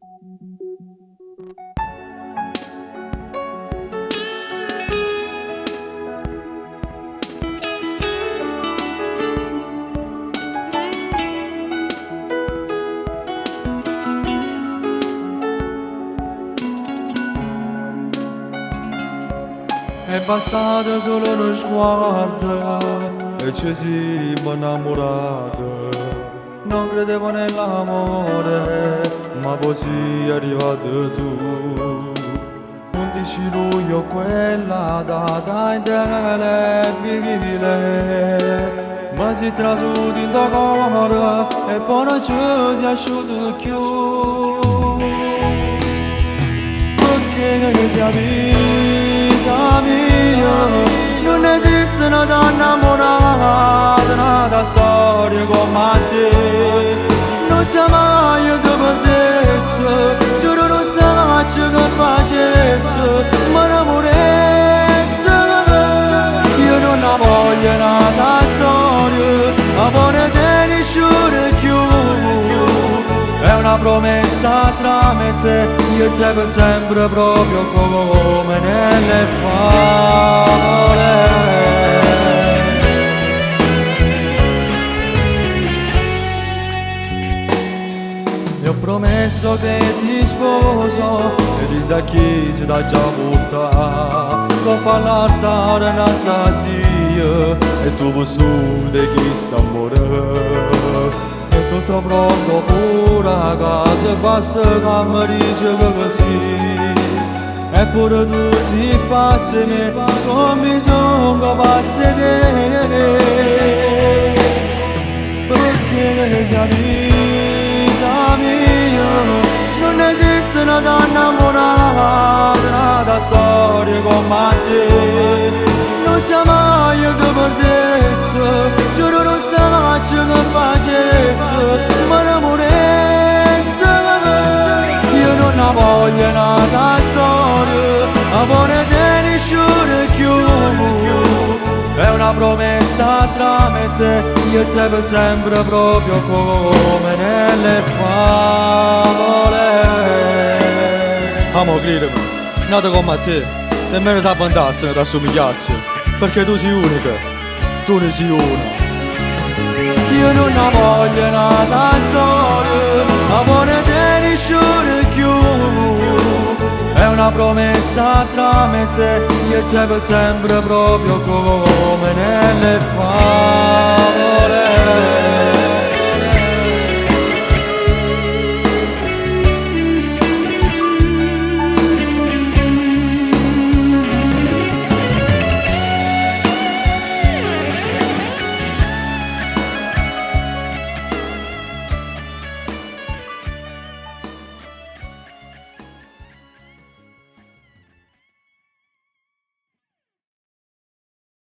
È bastato solo uno sguardo e ci siamo innamorati. Non credevo nell'amore, ma poi sei arrivato tu. 11 luglio quella data indelebile, ma si trasuto in cuore e poi non ci si è asciutto più. Perché sia vita mia, non esiste una donna innamorata, una storia come te. Non c'è mai da perdersi, giuro non so che facessi, ma non volessi. Io non la voglio una storia, amore te nessuno più. È una promessa tra me e te, io e te per sempre proprio come nelle favole. E ho promesso che ti sposo e da chi si dà già porta, coppa all'altare innanzi a Dio e tu vissuto chi sta amore. È tutto pronto pure a casa, basta che mi dici così. Eppure tu sei pazzo di me, come sono pazzo di te. Perché sia vita mia, non esiste una donna innamorata, una storia come te. Non c'è mai da perdersi, giuro non so che facessi, ma non volessi. Io non la voglio una storia, amore te nessuno più. È una promessa tra me e te, io e te per sempre proprio come nelle favole. Amo, credimi, nato come te, nemmeno si avventasse ti assomigliasse, perché tu sei unica, tu ne sei una. Io non la voglio una storia, amore te nessuno più. È una promessa tra me e te, io e te per sempre proprio come nelle favole.